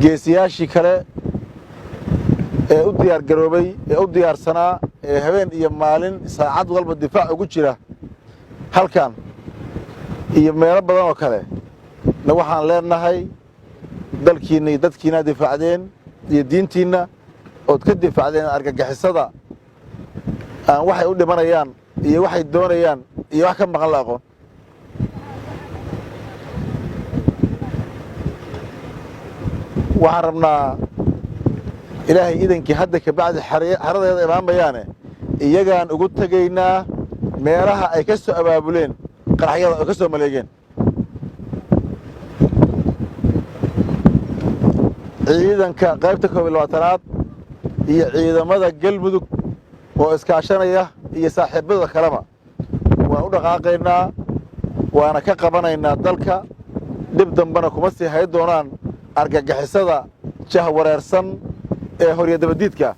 Geesiyaashii kale ee u diyaar garoobay, ee u diyaarsanaa, ee habeen iyo maalin saacad walba difaac ugu jira halkan iyo meelo badan oo kale na, waxaan leenahay dalkiinna iyo dadkiinaa difaacdeen iyo diintiinna ood ka difaacdeen argagixisada aan waxay u dhimanayaan iyo waxay doonayaan iyo wax ka maqan la aqoon. Waxaan rabnaa, Ilaahay idankii, hadda kabacdi xeradeeda imaamayaane, iyagaan ugu tegaynaa meelaha ay ka soo abaabuleen qaraxyada oo ka soo maleegeen. Ciidanka qaybta 21aad iyo ciidamada Galmudug oo iskaashanaya iyo saaxiibada kaleba waan u dhaqaaqaynaa, waana ka qabanaynaa dalka. Dhib dambena kuma sii hay doonaan argagixisada jahwareersan ee horyadabadiidka.